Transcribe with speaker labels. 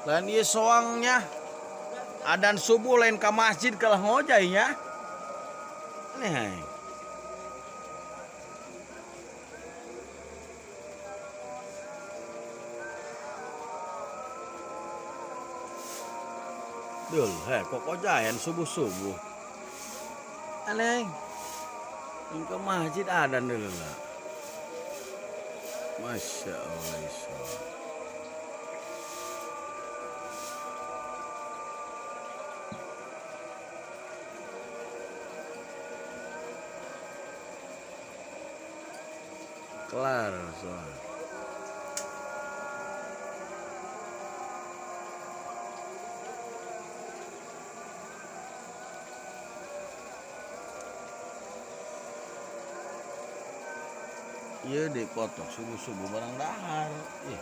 Speaker 1: Lain ieu soangnya. Adan subuh lain ka masjid kalah ngojay nya. Aneh aing. Dul, he kok kojayan subuh-subuh. Aneh. Ini ke masjid adan dulu lah. Masya Allah. Insya. Kelar soal. Iya dipotong subuh-subuh barang dahar. Ih.